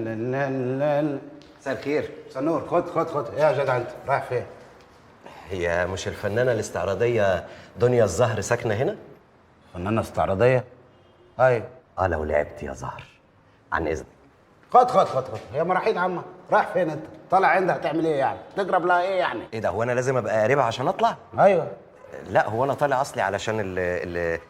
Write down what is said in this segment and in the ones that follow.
لا لا لا. مساء الخير. مساء النور. خد خد خد. ايه يا جدع انت رايح فين؟ هي مش الفنانة الاستعراضيه دنيا الزهر ساكنة هنا؟ فنانة استعراضيه؟ ايوه. اه لو لعبت يا زهر. عن اذنك. خد خد خد خد. هي مراحيض عامة. رايح فين انت؟ طالع عندها هتعمل ايه يعني؟ تجرب لها ايه يعني؟ ايه ده، هو انا لازم ابقى قريبها عشان اطلع؟ ايوه. لا هو انا طالع اصلي علشان ال ال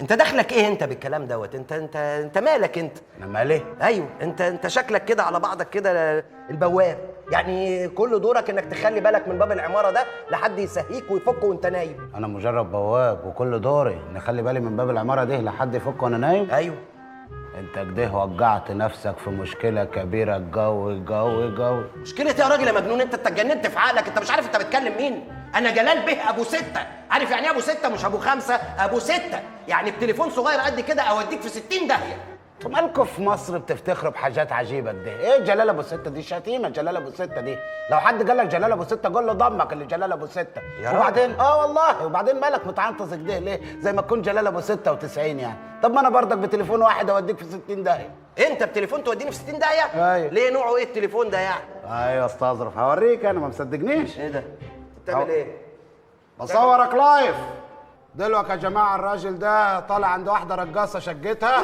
انت دخلك ايه انت بالكلام دوت؟ انت انت انت مالك انت؟ انا مالي؟ ايوه انت شكلك كده على بعضك كده البواب، يعني كل دورك انك تخلي بالك من باب العمارة ده لحد يسهيك ويفكه وانت نايم. انا مجرد بواب وكل دوري ان اخلي بالي من باب العمارة ده لحد يفكه وانا نايم؟ ايوه. انت كده وجعت نفسك في مشكلة كبيرة. جو جو جو. مشكلة يا راجل يا مجنون، انت اتجننت في عقلك، انت مش عارف انت بتكلم مين. انا جلال به ابو ستة، عارف يعني ايه ابو ستة؟ مش ابو خمسة، ابو ستة، يعني بتليفون صغير قد كده اوديك في 60 داهية. انتوا مالكوا في مصر بتفتخروا بحاجات عجيبة كده؟ ايه جلال ابو ستة دي؟ شتيمه جلال ابو ستة دي، لو حد قال لك جلال ابو ستة قول له ضمك اللي جلال ابو ستة. يا وبعدين والله، وبعدين مالك متعنطز كده ليه؟ زي ما تكون جلال ابو 96 يعني. طب ما انا برضك بتليفون واحد اوديك في 60 داهية. انت بتليفون توديني في 60 داهية؟ ايوه. ليه، نوعه ايه التليفون ده يعني؟ ايوه استظرف، هوريك انا، ما مصدقنيش. ايه ده؟ بتعمل ايه؟ بصورك live دلوقتي يا جماعة. الراجل ده طالع عند واحدة رقاصه شقتها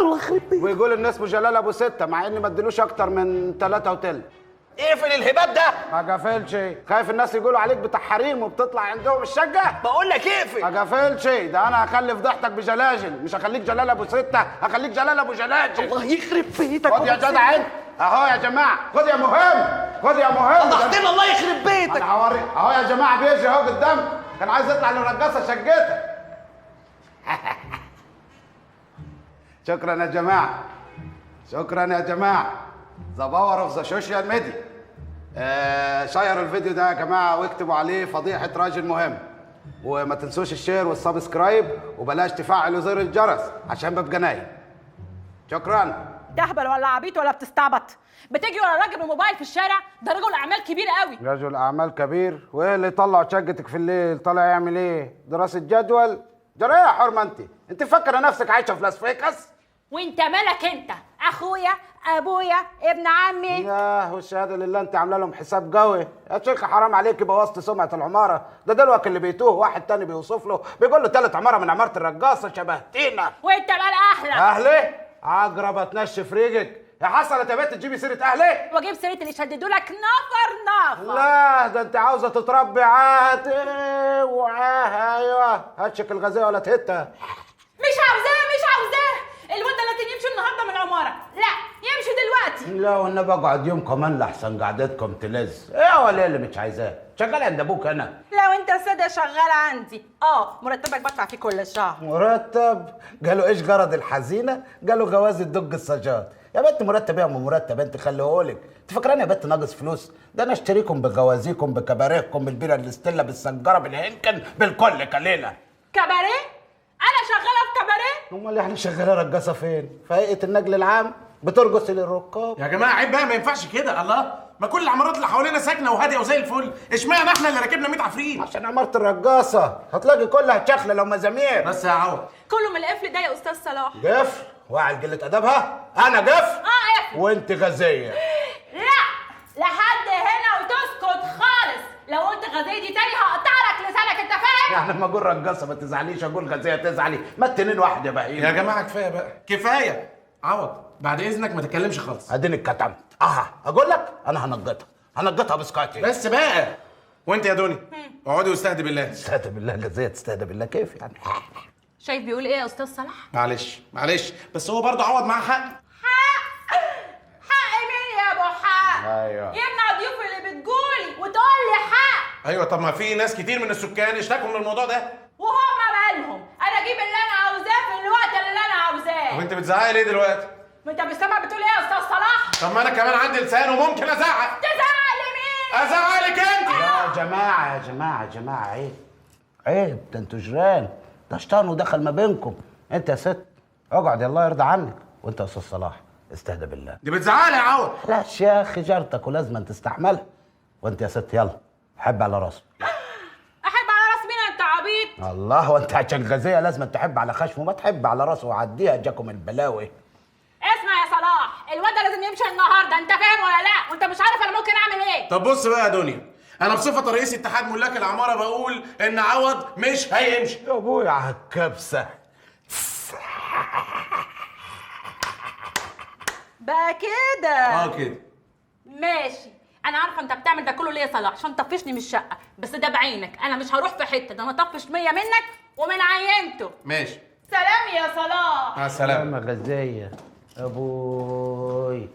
ويقول الناس اسمه جلال ابو ستة، مع اني ما اديلوش اكتر من 3 وتلت. اقفل الهباب ده. ما قفلش، خايف الناس يقولوا عليك بتاع حريم وبتطلع عندهم الشقة. بقول لك اقفل. ما قفلش ده، انا هخلي فضيحتك بجلاجل، مش هخليك جلال ابو ستة، هخليك جلال ابو جلاجل. الله يخرب بيتك. خد يا جدع انت اهو يا جماعة، خد يا مهم، خد يا مهم. ضغطنا الله يخرب بيتك. انا هوريك اهو يا جماعة، بيجري اهو قدامك، كان عايز يطلع للرقاصه شقتها. شكرا يا جماعة، شكرا يا جماعة. the power of the social media. شيروا الفيديو ده يا جماعة واكتبوا عليه فضيحة راجل مهم، وما تنسوش ال share وال subscribe، وبلاش تفعلوا زر الجرس عشان ببقى نايم. شكرا. تهبل ولا عبيط ولا بتستعبط؟ بتجري ورا راجل بموبايل في الشارع؟ ده رجل اعمال كبير قوي. رجل اعمال كبير؟ وايه اللي طلع شقتك في الليل؟ طالع يعمل ايه؟ دراسة جدول؟ جرى ايه يا حرمه انت؟ انت فاكره نفسك عايشه في لاس فيكاس؟ وانت مالك انت؟ اخويا، ابويا، ابن عمي. ياه، والشهادة لله انت عامله لهم حساب قوي يا شيخ. حرام عليك، بوظت سمعه العمارة. ده دلوقتي اللي بيتوه واحد تاني بيوصف له، بيقول له تالت عمارة من عمارة الرقاصه شبهتينا. وانت مال اهلك؟ اهلي؟ عقربه تنشف ريقك يا حصلت يا بنت، تجيبي سيره اهلي؟ واجيب سيره اللي شددوا لك نفر نفر. لا ده انت عاوزه تتربي عاد وعاه. ايوه هاتشك الغازية ولا تهتها. مش عاوزاه، مش عاوزاه. الواد ده لازم يمشي النهارده من العمارة. لا يمشي دلوقتي. لا والنبي اقعد يوم كمان لحسن قعدتكم تلز. ايه ولا اللي مش عايزاه؟ شغال عند ابوك انا. لو انت ساده شغال عندي، مرتبك بدفع فيه كل شهر. مرتب؟ قالوا ايش غرض الحزينة؟ قالوا غواز الدق السجاد. يا بنت مرتب ايه يا ام مرتب انت؟ خليهولك. انت فاكراني يا بنت ناقص فلوس؟ ده انا اشتريكم بغوازيكم بكباريهكم بالبيره الاستيلا بالسنجره بالهنكن بالكل كليلة. كباريه؟ انا شغالة في كباريه؟ امال احنا شغالة رقاصه فين؟ في هيئة النقل العام بترقص للركاب. يا جماعة عيب بقى، ما ينفعش كده. الله، ما كل العمارات اللي حوالينا ساكنة وهاديه وزي الفل، اشمعنى احنا اللي راكبنا 100 عفريت؟ عشان عمارة الرقاصه هتلاقي كلها شخله لو مزامير. بس يا عوض كله من القفل ده يا استاذ صلاح. قفل؟ وعي قلة ادبها؟ انا قفل؟ قفل. وانت غزية. لا لحد هنا وتسكت خالص. لو قلت غزية دي تاني هقطع لك لسانك، انت فاهم؟ يعني لما اقول رقاصه ما تزعليش، اقول غزية تزعلي. ما التنين واحد يا بهيم. يا جماعة كفاية بقى، كفاية. عوض بعد اذنك ما تتكلمش خالص. اديني اتكتمت. اقول لك انا هنجطها، هنجطها بسكاتي بس بقى. وانت يا دنيا اقعدي واستهدي بالله. استهدى بالله؟ غزية تستهدى بالله كيف يعني؟ شايف بيقول ايه يا استاذ صلاح؟ معلش معلش، بس هو برضه عوض معاه حق. حق؟ حق مين يا ابو حق؟ ايوه يمنع ضيوف اللي بتقولي وتقول لي حق. ايوه، طب ما في ناس كتير من السكان اشتكوا من الموضوع ده. وهما مالهم؟ انا اجيب اللي انا عاوزاه في الوقت اللي انا عاوزاه. وانت بتزعقي ليه دلوقتي؟ ما انت مش سامع بتقول ايه يا استاذ صلاح؟ طب ما انا كمان عندي لسان وممكن ازعق. تزعق لمين؟ ازعق لك انت. يا جماعة يا جماعة يا جماعة، عيب عيب، ده انتوا جيران، ده شيطان ودخل ما بينكم. انت يا ست اقعد الله يرضى عنك، وانت يا استاذ صلاح استهدى بالله. دي بتزعقلي يا عوض. لا يا اخي جارتك ولازم تستحملها. وانت يا ست يلا حب على راسه. احب على راس مين انت عبيط؟ الله، وانت عشان غزية لازم تحب على خشمه، ما تحب على راسه وعديها جاكم البلاوي. اسمع يا صلاح، الواد ده لازم يمشي النهارده، انت فاهم ايه؟ طب بص بقى يا دنيا، انا بصفة رئيس اتحاد ملاك العمارة بقول ان عوض مش هيمشي. يا ابويا على الكبسه بقى كده. اه كده ماشي. انا عارفه انت بتعمل ده كله ليه يا صلاح، عشان تطفشني من الشقة، بس ده بعينك، انا مش هروح في حتة، ده انا طفش 100 منك ومن عينته. ماشي، سلام يا صلاح. مع السلامة. غزية ابوي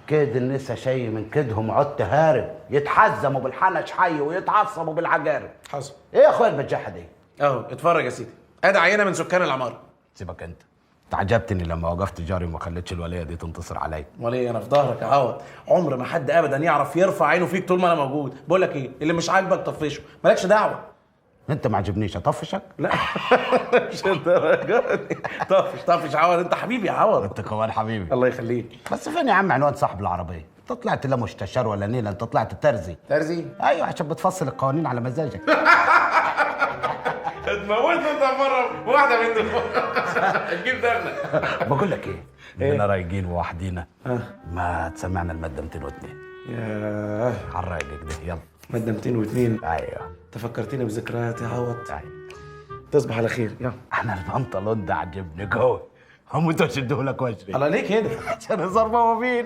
كده النسا شي من كدهم عدت هارب، يتحزموا بالحنش حي ويتعصبوا بالعجارب. حصل ايه يا اخويا البجاحة دي؟ اهو اتفرج يا سيدي، ادي عينه من سكان العمارة. سيبك انت، عجبتني لما وقفت جاري وما خليتش الوليه دي تنتصر عليا. امال ايه، انا في ظهرك يا عوض، عمر ما حد ابدا يعرف يرفع عينه فيك طول ما انا موجود. بقول لك ايه، اللي مش عاجبك طفشه، مالكش دعوه. انت ما عجبنيش اطفشك؟ لا مش الدرجة دي. طفش طفش عوض، انت حبيبي يا عوض. انت كمان حبيبي. الله يخليك. بس فين يا عم عنوان صاحب العربية؟ انت طلعت لا مستشار ولا نيله، انت طلعت ترزي. ترزي؟ ايوه، عشان بتفصل القوانين على مزاجك. اتموت انت مرة واحدة من دول تجيب دمنا. بقول لك ايه، اننا رايقين ووحدينا، ما تسمعنا المادة 202. ياه على الرايق كده. يلا مادة 202. ايوه انت فكرتني بذكريات يا عوض. ايوه تصبح على خير. يلا. انا البنطلون ده عجبني قوي، هموت واشده لك واشري. الله ليه كده؟ عشان هزار بابا فين.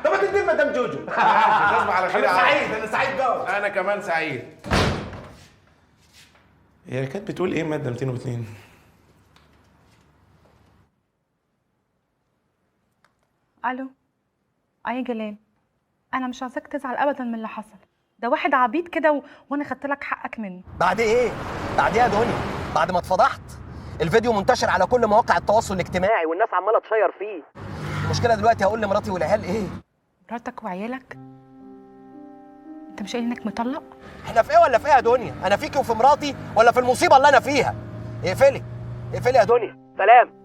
طب ما تدي مدام جوجو. تصبح على خير. انا سعيد، انا سعيد قوي. انا كمان سعيد. هي كانت بتقول ايه مادة 202؟ الو اي جلال، انا مش عايزاك تزعل ابدا من اللي حصل ده، واحد عبيط كده وانا خدت لك حقك منه. بعد ايه؟ بعد ايه يا دنيا؟ بعد ما اتفضحت، الفيديو منتشر على كل مواقع التواصل الاجتماعي والناس عماله تشير فيه. المشكلة دلوقتي هقول لمراتي والعيال ايه؟ مراتك وعيالك؟ انت مش قايل انك مطلق؟ احنا في ايه ولا في ايه يا دنيا؟ انا فيكي وفي مراتي ولا في المصيبة اللي انا فيها؟ اقفلي اقفلي يا دنيا. سلام.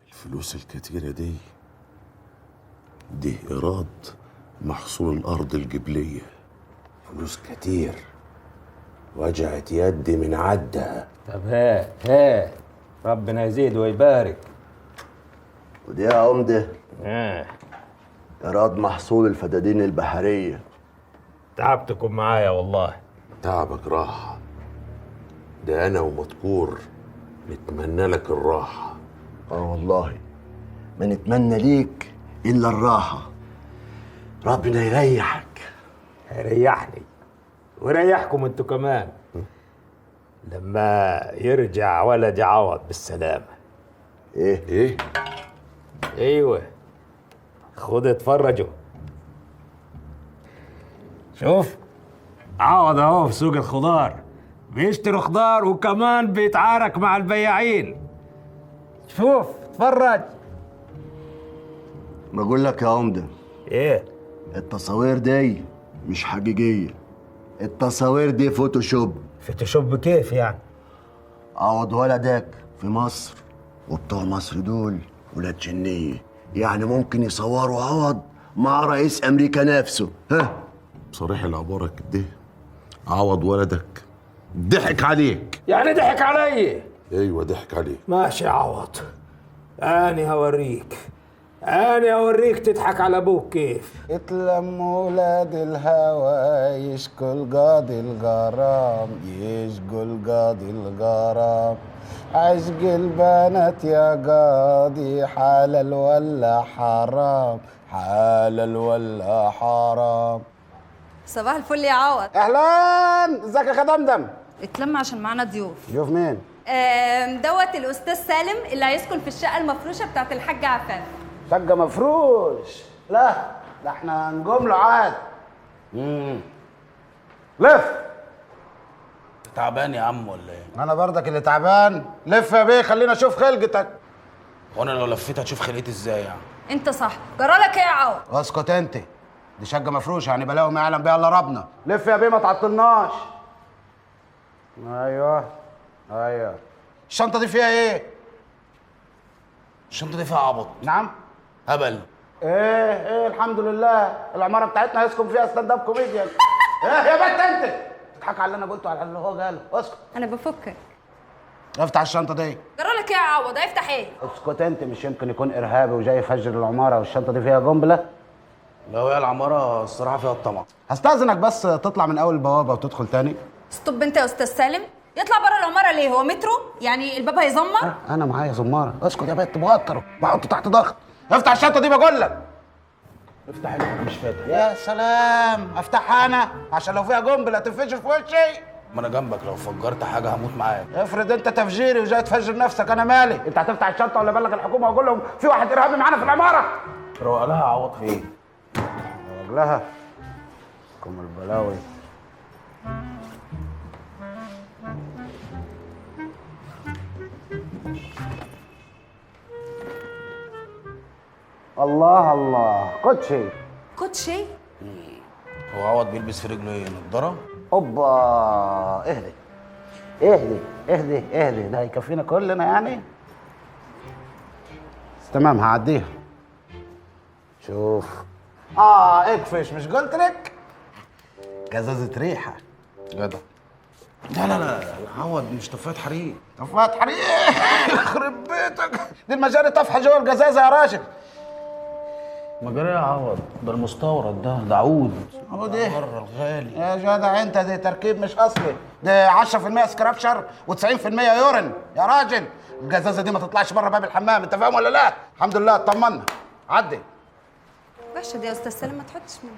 الفلوس الكتيرة دي إيراد محصول الأرض الجبلية. فلوس كتير وجعت يدي من عدها. طب ها ها، ربنا يزيد ويبارك. ودي يا عمدة إيراد محصول الفدادين البحرية. تعبتكم معايا والله. تعبك راحة، ده أنا ومذكور نتمنى لك الراحة. اه والله ما نتمنى ليك إلا الراحة، ربنا يريحك. هيريحني ويريحكم انتوا كمان لما يرجع ولدي عوض بالسلامة. ايه؟ ايه؟ ايوه خد اتفرجوا. شوف عوض اهو في سوق الخضار بيشتري خضار وكمان بيتعارك مع البياعين. شوف اتفرج. بقول لك يا عمدة. ايه؟ التصاوير دي مش حقيقية، التصاوير دي Photoshop. Photoshop كيف يعني؟ عوض ولدك في مصر، وبتوع مصر دول ولاد جنية، يعني ممكن يصوروا عوض مع رئيس أمريكا نفسه. ها؟ بصريح العبارة كده، عوض ولدك ضحك عليك. يعني ضحك علي؟ ايوه ضحك عليك. ماشي يا عوض، أنا هوريك، أنا أوريك تضحك على أبوك كيف. اتلم ولاد الهوى يشكو القاضي الغرام، يشكو القاضي الغرام، عشق البنات يا قاضي حلال ولا حرام، حلال ولا حرام. صباح الفل يا عوض. أهلا، ازيك يا خدمدم؟ اتلم عشان معانا ضيوف. ضيوف مين؟ دوت الأستاذ سالم اللي هيسكن في الشقة المفروشة بتاعت الحاج عفاف. شقة مفروش؟ لا ده احنا نجوم له عاد. لف. تعبان يا عم ولا ايه؟ انا برضك اللي تعبان. لف يا بيه خلينا اشوف خلقتك. وانا لو لفيت هتشوف خلقتي ازاي يعني؟ انت صح، جرالك ايه يا عوض؟ اسكت انت، دي شقة مفروشة يعني بلاوي ما يعلم بيها الا ربنا. لف يا بيه ما تعطلناش. ايوه ايوه. الشنطة دي فيها ايه؟ الشنطة دي فيها عبط. نعم؟ هبل. ايه الحمد لله، العمارة بتاعتنا هيسكن فيها stand up comedian. ايه يا بنت انت؟ تضحك على اللي انا قلته على اللي هو قاله، اسكت. انا بفكك. افتح الشنطة دي. جرالك ايه يا عوض؟ افتح ايه؟ اسكت انت، مش يمكن يكون ارهابي وجاي يفجر العمارة والشنطه دي فيها قنبلة؟ لا وهي العمارة الصراحة فيها الطمع. هستأذنك بس تطلع من اول البوابة وتدخل تاني. stop انت يا استاذ سالم، يطلع بره العمارة ليه؟ هو مترو؟ يعني الباب هيزمر؟ انا معايا زماره. اسكت يا بنت، بوتر بحطه تحت ضغط. افتح الشنطة دي بقول لك. افتح انت، مش فاتح. يا سلام، افتحها انا عشان لو فيها قنبلة تنفجر في وشي. ما انا جنبك، لو فجرت حاجة هموت معاك. افرض انت تفجيري وجاي تفجر نفسك، انا مالي؟ انت هتفتح الشنطة ولا بلغ الحكومة واقول لهم في واحد ارهابي معانا في العمارة؟ روق لها عوض في ايه؟ روق لها كم البلاوي. الله الله، كوتشي. كوتشي؟ هو عوض بيلبس في رجله ايه؟ نضاره؟ اوبا، اهدي اهدي اهدي اهدي، ده هيكفينا كلنا يعني؟ تمام هعديها. شوف اكفش، مش قلت لك؟ جزازة ريحة. جدع. لا لا لا عوض مش طفايه حريق. طفايه حريق؟ يخرب بيتك، دي المجاري طافحة جوه الجزازة يا راجل. مجاري يا عوض، ده المستورد، ده عود. عود ايه؟ بره الغالي يا جدع انت، ده تركيب مش اصلي، ده 10% سكرابشر و90% يورين يا راجل. الجزازه دي ما تطلعش بره باب الحمام، انت فاهم ولا لا؟ الحمد لله اطمنا. عدي. وحشة دي يا استاذ سالم، ما تحطش منها.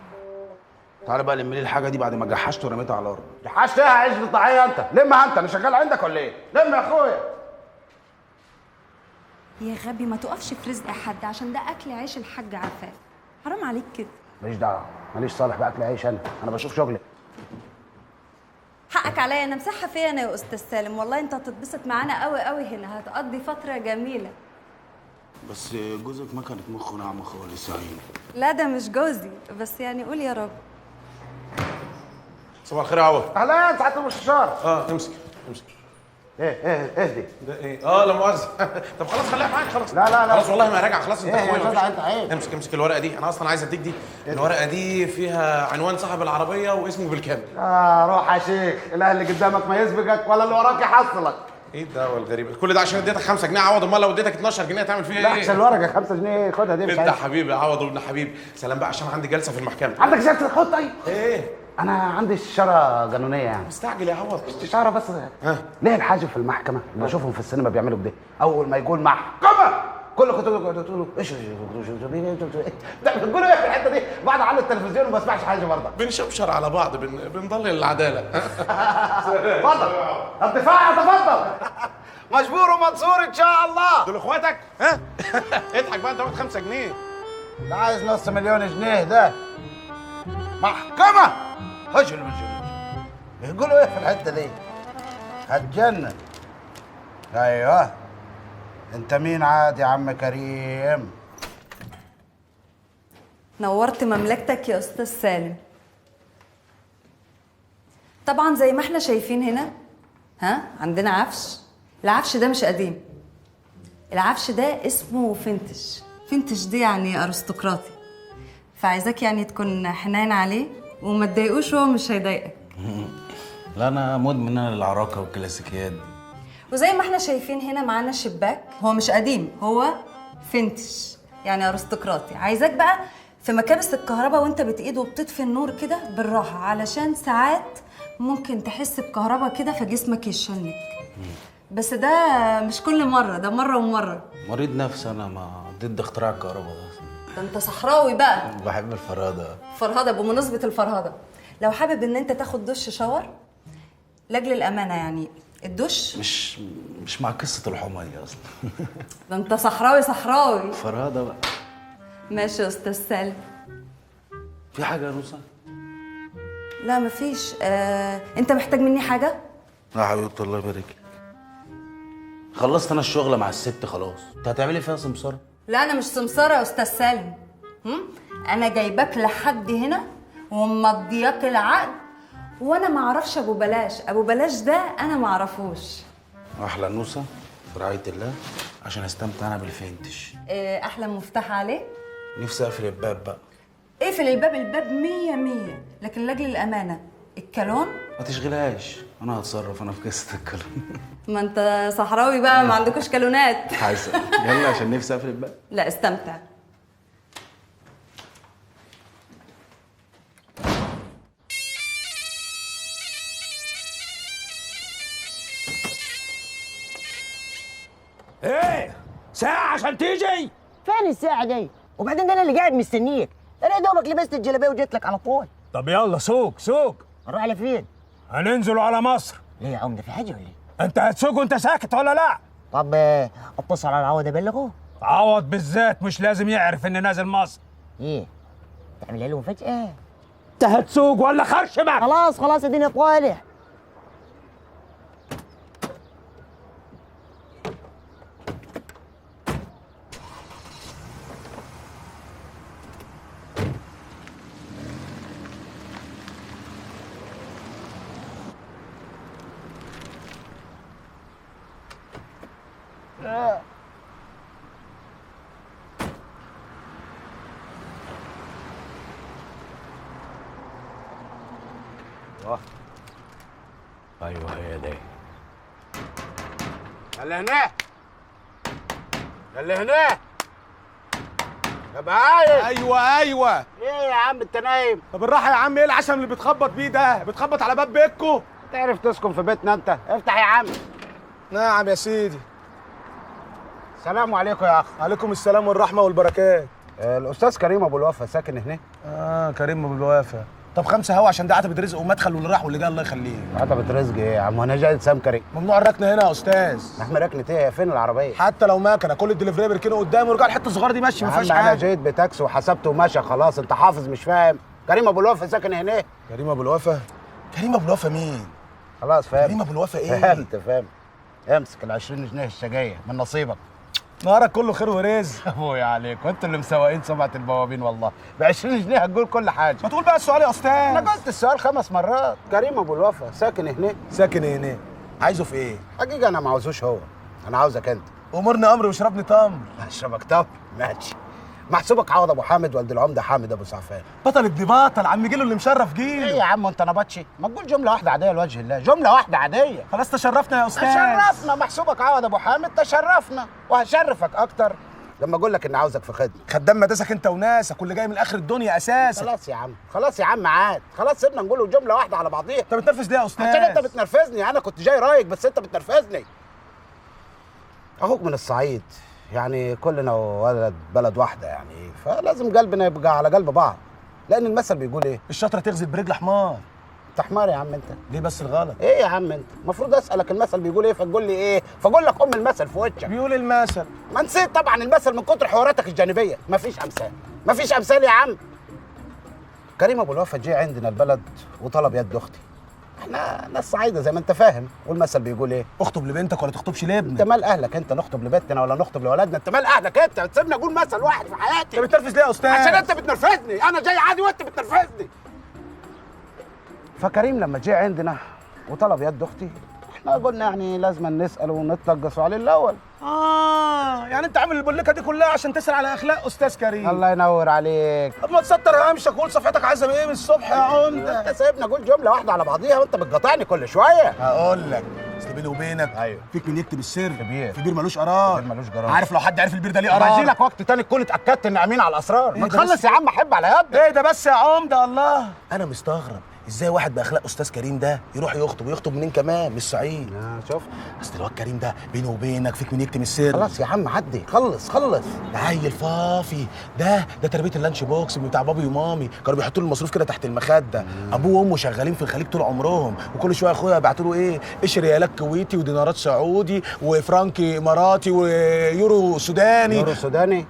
تعالى بقى لم لي الحاجة دي بعد ما جحشت ورميتها على الارض. جحشت ايه يا عجل الضحية انت؟ لمها انت، انا شغال عندك ولا ايه؟ لم يا اخويا. يا غبي ما تقفش في رزق حد، عشان ده اكل عيش الحاج عفاف. حرام عليك كده. ماليش دعوه، ماليش صالح باكل عيش، انا بشوف شغلي. حقك عليا، انا مساحة فيا انا يا استاذ سالم، والله انت هتتبسط معانا قوي قوي هنا، هتقضي فترة جميلة. بس جوزك ما كانت مخه ناعمة خالص يا عيني. لا ده مش جوزي، بس يعني قول يا رب. صباح الخير يا عوض. اهلا سعادة المستشار. امسك امسك. ايه ايه اهدي. ده ايه؟ لا مؤاخذة. طب خلاص خليها معاك خلاص. لا لا لا خلاص والله ما راجع خلاص. انت اخويا يا انت عيب. امسك امسك الورقة دي، انا اصلا عايز اديك دي. الورقة دي فيها عنوان صاحب العربية واسمه بالكامل. روح يا شيخ، لا اللي قدامك ما يسبقك ولا اللي وراك يحصلك. ايه الدعوة الغريبة؟ كل ده عشان اديتك 5 جنيه عوض، امال لو اديتك 12 جنيه هتعمل فيها ايه؟ لا عشان الورقة 5 جنيه خدها دي مش انت حبيبي يا عوض وابن حبيبي. سلام بقى عشان عندي جلسه في المحكمة. عندك جلسه؟ خد. طيب ايه؟ انا عندي استشاره قانونية يعني. مستعجل يا عوض. استشاره بس. ها؟ ليه الحاجب في المحكمة؟ بشوفهم في السينما بيعملوا كده، اول ما يقول محكمة كل كنت تقول له ايش بتقولوا ايه في الحتة دي؟ بعد على التلفزيون وما بسمعش حاجة برضه. بنشبشر على بعض، بنضلل العدالة. اتفضل الدفاع، تفضل. مجبور ومنصور ان شاء الله. دول اخواتك؟ ها؟ اضحك بقى، انت واخد 5 جنيه. ده عايز نص مليون جنيه ده. محكمة. هجل بيقولوا ايه في الحتة دي؟ هتجنن. ايوه انت مين عاد يا عم كريم؟ نورت مملكتك يا استاذ سالم. طبعا زي ما احنا شايفين هنا، ها عندنا عفش. العفش ده مش قديم، العفش ده اسمه vintage. vintage دي يعني ارستقراطي، فعايزاك يعني تكون حنين عليه وما تضايقوش، وهو مش هيضايقك. لا انا مدمن انا للعراقه والكلاسيكيات دي. وزي ما احنا شايفين هنا معانا شباك، هو مش قديم، هو vintage يعني ارستقراطي. عايزاك بقى في مكابس الكهرباء وانت بتقيد وبتطفي النور كده بالراحة، علشان ساعات ممكن تحس بكهرباء كده فجسمك يشنك. بس ده مش كل مرة، ده مرة ومرة. مريض نفسي انا، ما ضد اختراع الكهرباء ده. ده انت صحراوي بقى. بحب الفرهده. فرهده. بمناسبة الفرهده، لو حابب ان انت تاخد دش شاور، لاجل الامانة يعني الدش مش مع قصة الحمية اصلا. ده انت صحراوي صحراوي. فرهده بقى. ماشي يا استاذ سالم. في حاجة يا نوسه؟ لا مفيش. انت محتاج مني حاجة؟ لا حبيبتي الله يبارك لك. خلصت انا الشغل مع الست خلاص. انت هتعملي فيها سمساره؟ لا انا مش سمساره يا استاذ سالم. انا جايباك لحد هنا ومضياك العقد، وانا ما اعرفش ابو بلاش. ابو بلاش ده انا ما اعرفوش. احلى نوسه في رعاية الله عشان استمتع انا بالفينتش. احلى مفتاح عليه. نفسي اقفل الباب بقى. اقفل الباب، الباب 100 100، لكن لاجل الامانة الكالون ما تشغلهاش، انا هتصرف انا في قصة الكالون. ما انت صحراوي بقى، ما عندكوش كالونات. عايزه يلا عشان نفسي اقفل الباب. لا استمتع. ايه ساعة عشان تيجي؟ فين الساعة دي؟ وبعدين ده انا اللي قاعد مستنيك، انا يا دوبك لبست الجلابية وجيت لك على طول. طب يلا سوق سوق. نروح على فين؟ هننزلوا على مصر. ليه يا عمدة، في حاجة ولا ايه؟ انت هتسوق وانت ساكت ولا لا؟ طب اتصل على عوض ابلغه؟ عوض بالذات مش لازم يعرف اني نازل مصر. ايه؟ تعملها له مفاجأة؟ انت هتسوق ولا خرشمك؟ خلاص خلاص اديني طالع. ايوه هي دي. اللي هناك، اللي هناك يا بعايز. ايوه ايوه. ايه يا عم انت نايم؟ طب بالراحة يا عم، ايه العشم اللي بتخبط بيه ده؟ بتخبط على باب بيتكو؟ تعرف تسكن في بيتنا انت؟ افتح يا عم. نعم يا سيدي. السلام عليكم يا اخ. عليكم السلام والرحمة والبركات. الاستاذ كريم ابو الوفا ساكن هنا؟ اه كريم ابو الوفا. طب 5 هوا عشان ده عتبة رزق ومدخل، واللي راح واللي جه الله يخليه. عتبة رزق ايه يا عم؟ انا جاي سام كريم. ممنوع الركنه هنا يا استاذ. احنا ركنه ايه؟ فين العربية؟ حتى لو مكنه، كل الدليفري بيركنوا قدامي ورجع الحتة الصغيرة دي ماشي ما فيهاش حاجة. انا جيت بتاكسي وحسبته وماشي خلاص. انت حافظ مش فاهم. كريم ابو الوفا ساكن هنا. كريم ابو الوفا؟ كريم ابو الوفا مين؟ خلاص فهمت. كريم ابو الوفا ايه؟ فهمت فهمت. امسك ال 20 جنيه الشجايه من نصيبك. نهارك كله خير ورزق. ابويا عليك، وانتوا اللي مسوقين سمعه البوابين والله. ب 20 جنيه هتقول كل حاجة. ما تقول بقى السؤال يا استاذ. انا قلت السؤال 5 مرات. كريم ابو الوفا ساكن هنا. ساكن هنا. عايزه في ايه؟ حقيقة انا ما عاوزوش هو، انا عاوزك انت. امرني امر واشربني تمر. اشربك تمر؟ ماشي. محسوبك عوض ابو حامد والد العمدة حامد ابو سعفان. بطل ابن بطل، عم جيله اللي مشرف جيله. ايه يا عم انت نبطشي؟ ما تقول جملة واحدة عادية لوجه الله، جملة واحدة عادية. خلاص تشرفنا يا استاذ. تشرفنا. محسوبك عوض ابو حامد تشرفنا، وهشرفك اكتر لما اقول لك ان عاوزك في خدمة. خدام مدرسك انت وناسك واللي جاي من اخر الدنيا اساسا. خلاص يا عم، خلاص يا عم عاد، خلاص سيبنا نقول جملة واحدة على بعضيها. انت بتنرفز ليه يا استاذ؟ عشان انت بتنرفزني. انا كنت جاي رايق بس انت بتنرفزني. اخوك من الصعيد، يعني كلنا ولد بلد واحدة يعني، فلازم قلبنا يبقى على قلب بعض، لان المثل بيقول ايه؟ الشطره تغزل برجل حمار. انت حمار يا عم انت. ليه بس الغلط؟ ايه يا عم انت؟ المفروض اسالك المثل بيقول ايه فتقول لي ايه؟ فاقول لك ام المثل في وشك. بيقول المثل. ما نسيت طبعا المثل من كتر حواراتك الجانبية. مفيش امثال، مفيش امثال يا عم. كريم ابو الوفا جه عندنا البلد وطلب يد اختي. احنا ناس صعيده زي ما انت فاهم، والمثل بيقول ايه؟ اخطب لبنتك ولا تخطبش لابنك. انت مال اهلك انت؟ نخطب لبنتنا ولا نخطب لولادنا؟ انت مال اهلك انت؟ بتسيبني اقول مثل واحد في حياتي. انت بتنرفز ليه يا استاذ؟ عشان انت بتنرفزني، انا جاي عادي وانت بتنرفزني. فكريم لما جه عندنا وطلب يد اختي، احنا قلنا يعني لازم نساله ونتلقصوا عليه الاول. يعني انت عامل البلكه دي كلها عشان تسال على اخلاق استاذ كريم. الله ينور عليك. طب ما تسطر همشك وقول صفحتك عايزه ايه من الصبح يا عمده. انت سايبني اقول جملة واحدة على بعضيها وانت بتقاطعني كل شوية. هقول لك اصل بيني وبينك، ايوه، فيك من يكتب السر كبير. في بير ملوش قرار. بير ملوش قرار. عارف لو حد عرف البير ده ليه قرار. هجي لك وقت تاني تكون اتاكدت ان امين على الاسرار. ما تخلص يا عم، احب على يدك. ايه ده بس يا عمده؟ الله، انا مستغرب ازاي واحد باخلاق استاذ كريم ده يروح يخطب، ويخطب منين كمان؟ مش الصعيد. شوف اصل الواد كريم ده بينه وبينك فيك من يكتم السر. خلاص يا عم عدي، خلص خلص. ده عيل فافي، ده تربيه ال lunch box بتاع بابي ومامي، كانوا بيحطوا له المصروف كده تحت المخدة. ابوه وامه شغالين في الخليج طول عمرهم، وكل شوية اخويا يبعتوا له ايه؟ ايش ريالات كويتي ودينارات سعودي وفرنك اماراتي ويورو سوداني. يورو سوداني؟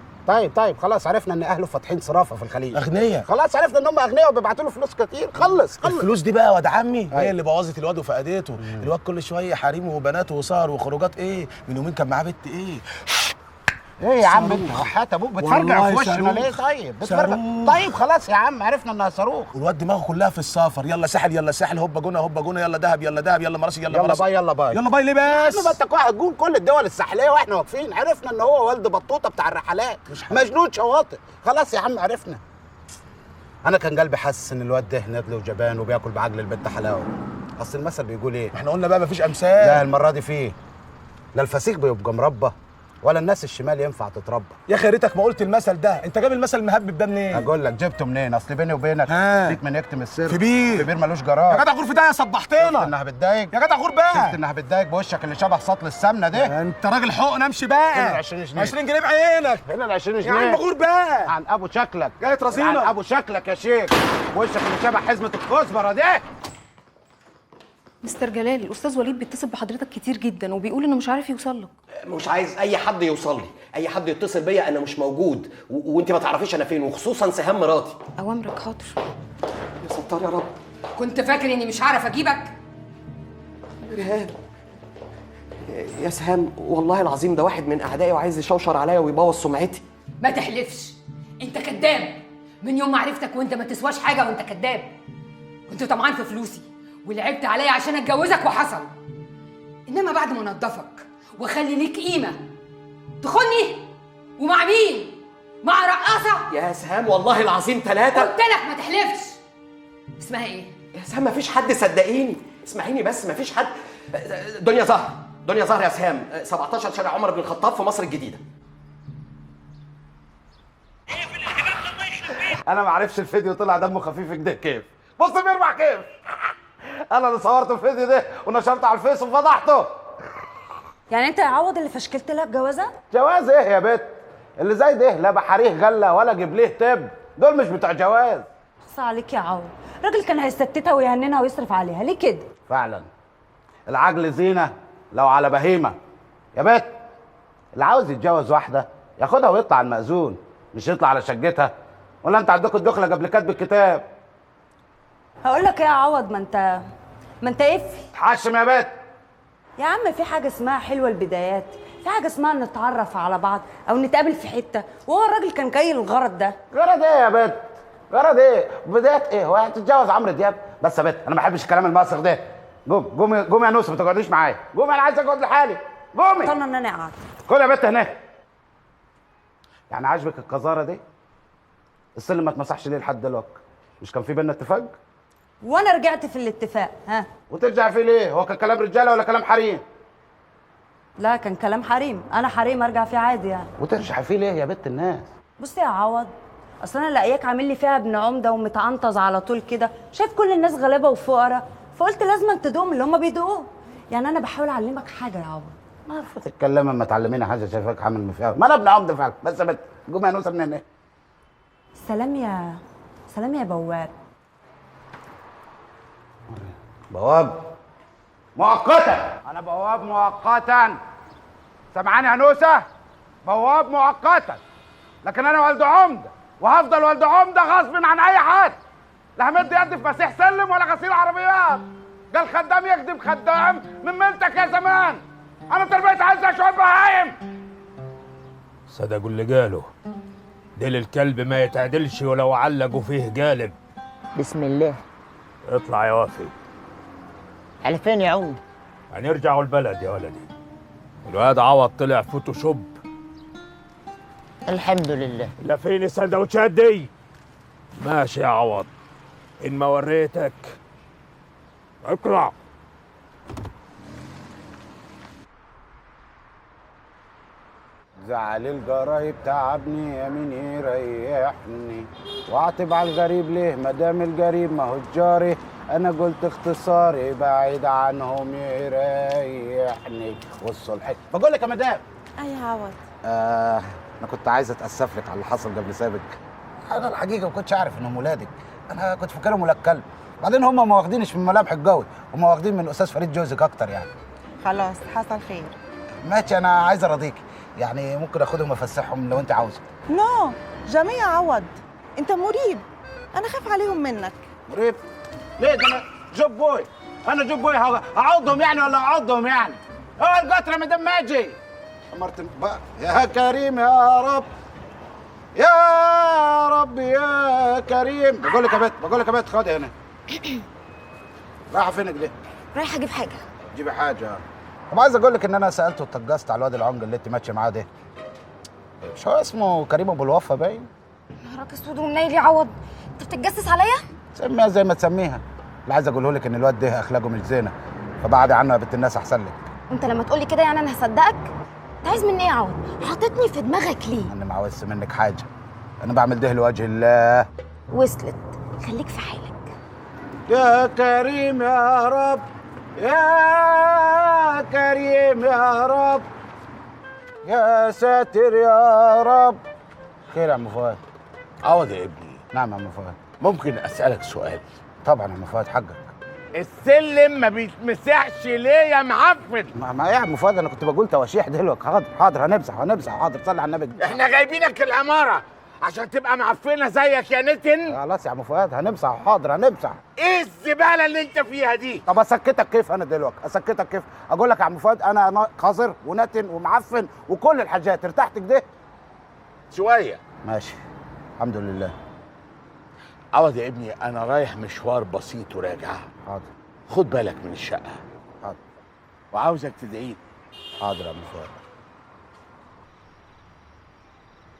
طيب خلاص عرفنا ان اهله فاتحين صرافه في الخليج. اغنياء. خلاص عرفنا ان هم اغنياء وبيبعتوا له فلوس كتير. خلص خلص. الفلوس دي بقى يا واد عمي هي اللي بوظت الواد وفقدته. الواد كل شوية حريمه وبناته وسهر وخروجات. ايه من يومين كان معاه بنت ايه ايه يا عم انت وحياة ابوك بتفرجع في وشنا ليه؟ طيب بتفرجع. طيب خلاص يا عم عرفنا انها صاروخ. الواد دماغه كلها في السفر، يلا ساحل يلا ساحل، هوبا جونة هوبا جونة، يلا دهب يلا دهب، يلا مراسي يلا مراسي، يلا باي يلا باي يلا باي. ليه بس؟ ما انت هتقول كل الدول الساحلية واحنا واقفين، عرفنا ان هو والد بطوطة بتاع الرحلات، مجنون شواطئ. خلاص يا عم عرفنا. انا كان قلبي حاسس ان الواد ده ندل وجبان وبياكل بعجل البت حلاوة. اصل المثل بيقول ايه؟ احنا قلنا بقى مفيش امثال. لا المرة دي فيه، لا الفسيخ بيبقى مربى ولا الناس الشمال ينفع تتربى. يا اخي يا ريتك ما قلت المثل ده، انت جايب المثل المهبب ده منين؟ اقول لك جبته منين؟ اصل بيني وبينك فيك من يكتم السر في بير، في بير ملوش جرار. يا جدع غور في ده يا صبحتنا. شفت انها بتضايق يا جدع غور بقى. شفت انها بتضايق بوشك اللي شبه سطل السمنة ده. انت راجل حقن. امشي بقى. 20 جنيه 20 جنيه بعينك. هنا ال 20 جنيه يا عم غور بقى. عن ابو شكلك جاي ترازينا. عن ابو شكلك يا شيخ، وشك اللي شبه حزمه الكزبره ده. مستر جلال، الاستاذ وليد بيتصل بحضرتك كتير جدا وبيقول انه مش عارف يوصل لك. مش عايز اي حد يوصل لي، اي حد يتصل بيا انا مش موجود، وانت ما تعرفيش انا فين، وخصوصا سهام مراتي. اوامرك حاضر. يا ستار يا رب. كنت فاكر اني مش هعرف اجيبك؟ ريهام يا سهام، والله العظيم ده واحد من اعدائي وعايز يشوشر عليا ويبوظ سمعتي. ما تحلفش، انت كذاب. من يوم ما عرفتك وانت ما تسواش حاجة، وانت كذاب. كنت طمعان في فلوسي ولعبت عليا عشان اتجوزك وحصل. انما بعد ما انضفك واخلي ليك قيمة تخني؟ ومع مين؟ مع رقاصه؟ يا سهام والله العظيم ثلاثة. قلت لك ما تحلفش. اسمها ايه؟ يا سهام مفيش حد، صدقيني، اسمعيني بس، مفيش حد. دنيا زهر، دنيا زهر يا سهام، 17 شارع عمر بن الخطاب في مصر الجديدة. انا ما عرفش الفيديو طلع دمه خفيف كده كيف. بص بيربح كيف. انا اللي صورت الفيديو ده ونشرته على الفيس وفضحته. يعني انت يا عوض اللي فشكلت لها بجوازها؟ جواز ايه يا بت؟ اللي زي ده لا بحرية غله ولا جيب ليه تب، دول مش بتوع جواز. اخص عليك يا عوض، الراجل كان هيستتها ويهننها ويصرف عليها، ليه كده؟ فعلا العجل زينة لو على بهيمة. يا بت اللي عاوز يتجوز واحدة ياخدها ويطلع على المأذون، مش يطلع على شقتها. ولا انت عندكم الدخلة قبل كاتب الكتاب؟ هقول لك ايه يا عوض، ما انت قفل. اتحشم يا بت. يا عم في حاجة اسمها حلوة البدايات، في حاجة اسمها نتعرف على بعض او نتقابل في حتة، وهو الراجل كان جاي الغرض ده. غرض ايه يا بت؟ غرض ايه؟ بدايات ايه؟ هو هتتجوز عمرو دياب؟ بس يا بت انا ما بحبش الكلام المسخ ده. قوم قوم قوم يا نوسه، ما تقعديش معايا. قوم انا عايز اقعد لحالي. قومي. طلنا ان انا قاعدة. كل يا بت هناك. يعني عاجبك القذاره دي؟ السلم ما اتمسحش ليه لحد دلوقتي؟ مش كان في بينا اتفاق؟ وانا رجعت في الاتفاق. ها؟ وترجع فيه ليه؟ هو كان كلام رجاله ولا كلام حريم؟ لا كان كلام حريم، انا حريم ارجع فيه عادي يعني. وترجع فيه ليه يا بنت الناس؟ بصي يا عوض، اصل انا لاقياك عامل لي فيها ابن عمده ومتعنطز على طول كده، شايف كل الناس غلابة وفقراء، فقلت لازم تدوم اللي هم بيدوقوه. يعني انا بحاول اعلمك حاجة يا عوض. ما عارفه تتكلمي اما تعلميني حاجة، شايفاك عامل مفيها. ما انا ابن عمده فعلا. بس يا بنت قومي يا نوسه من هنا. سلام يا سلام يا بواب. بواب مؤقتا. انا بواب مؤقتا. سامعاني يا نوسه؟ بواب مؤقتا، لكن انا والد عمده وهفضل والد عمده غصب عن اي حد. لا همد يدي في مسيح سلم ولا غسيل عربيات. ده الخدام يخدم خدام من ملتك يا زمان. انا تربيه عايزه شوية بهايم. صدقوا اللي قالوا، ديل الكلب ما يتعدلش ولو علقوا فيه قالب. بسم الله. اطلع يا وافي. على فين يا عمده؟ هنرجعوا البلد يا ولدي. الواد عوض طلع فوتوشوب. الحمد لله. لا فين السندوتشات دي؟ ماشي يا عوض، إن ما وريتك اطلع. زعل الجرايب تعبني يا مين يريحني، واعتب على الغريب ليه ما دام الجريب ما هو جاري، انا قلت اختصاري بعيد عنهم يريحني والصلح. بقول لك يا مدام. اي يا عوض. انا كنت عايز اتاسف لك على اللي حصل قبل سابق. انا الحقيقة ما كنتش اعرف انهم ولادك، انا كنت فاكرهم ولاد كلب. بعدين هم ما واخدينش من ملامح الجوي، هم واخدين من استاذ فريد جوزك اكتر يعني. خلاص حصل خير. ماشي، انا عايز ارضيكي، يعني ممكن اخدهم افسحهم لو انت عاوزه. no jamais يا عوض، انت مريب، انا خاف عليهم منك. مريب؟ ليه؟ ده انا good boy، انا good boy. هعضهم يعني ولا اعضهم يعني؟ هو القطر يا مدام ماجي. حمرت بقى. يا كريم يا رب، يا رب يا كريم. بقول لك يا بت، بقول لك يا بت، خدي هنا. رايحة فينك ليه؟ رايحة اجيب حاجة. جيبي حاجة. طب عايز اقول لك ان انا سالته واتجست على الواد العنج اللي انت ماشية معاه ده. مش هو اسمه كريم ابو الوفا باين؟ نهارك اسود ومنيل يا عوض، انت بتتجسس عليا؟ سميها زي ما تسميها. اللي عايز اقوله لك ان الواد ده اخلاقه مش زينة، فبعد عنه يا بنت الناس احسن لك. وانت لما تقولي كده يعني انا هصدقك؟ انت عايز مني ايه يا عوض؟ حاططني في دماغك ليه؟ انا ما عاوزش منك حاجة، انا بعمل ده لوجه الله. وصلت، خليك في حالك. يا كريم يا رب، يا كريم يا رب، يا ساتر يا رب. خير يا عم فؤاد. عوض يا ابني. نعم يا عم فؤاد. ممكن اسالك سؤال؟ طبعا يا عم فؤاد، حقك. السلم ما بيتمسحش ليه يا معفن؟ ما يا عم فؤاد انا كنت بقول تواشيح دلوقتي. حاضر حاضر، هنمسح هنمسح، حاضر. صلي على النبي. احنا جايبينك العمارة عشان تبقى معفنه زيك يا نتن. خلاص يا عم فؤاد هنمسح، حاضر هنمسح. ايه الزبالة اللي انت فيها دي؟ طب اسكتك كيف انا دلوقتي؟ اسكتك كيف؟ اقول لك يا عم فؤاد انا قذر ونتن ومعفن وكل الحاجات. ارتحت كده؟ شوية. ماشي الحمد لله. عوض يا ابني انا رايح مشوار بسيط وراجع. حاضر. خد بالك من الشقة. حاضر. وعاوزك تدعيلي. حاضر يا عم فؤاد.